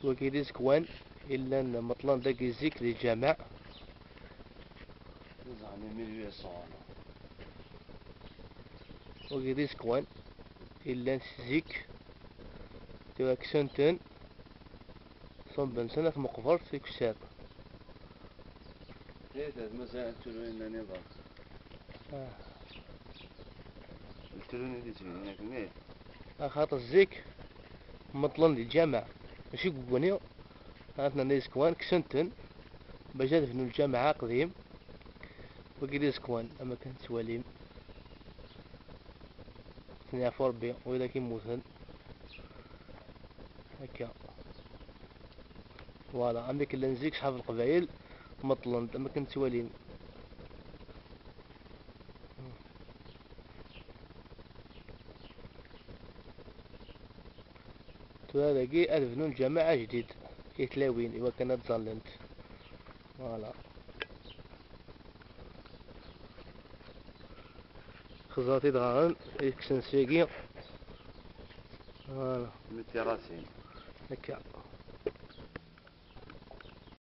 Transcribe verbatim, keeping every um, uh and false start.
Wagi d iẓekwan i llan meṭlen dagi zik di lǧameɛ. Des années mille huit cents. Wagi d iẓekwan i llan zik, tura kksen-ten, ṣubben-ten at Meqbert i Kessar. Ih, d mazal tulunin-nni iḍ. Ah. Tulunin i d-yettbinin akken, ih. Axaṭer zik meṭlen di lǧameɛ, mačči deg ugni. Atnan d iẓekwan, kksen-ten, bac ad bnun lǧameɛ aqdim. Wagi d iẓekwan, am akken tettwalim. Ten yeɛfu Rebbi, widak immuten. Akka. Voilà, am akken llan zik ṣḥab n Leqbayel, meṭlen-d, am akken tettwalim. Tura dagi ad bnun lǧameɛ ajdid i tlawin, i wakken ad ẓallent. Voilà. Xeẓẓret idɣaren i yekksen syagi. Voilà. Mettiṛasin. Akka.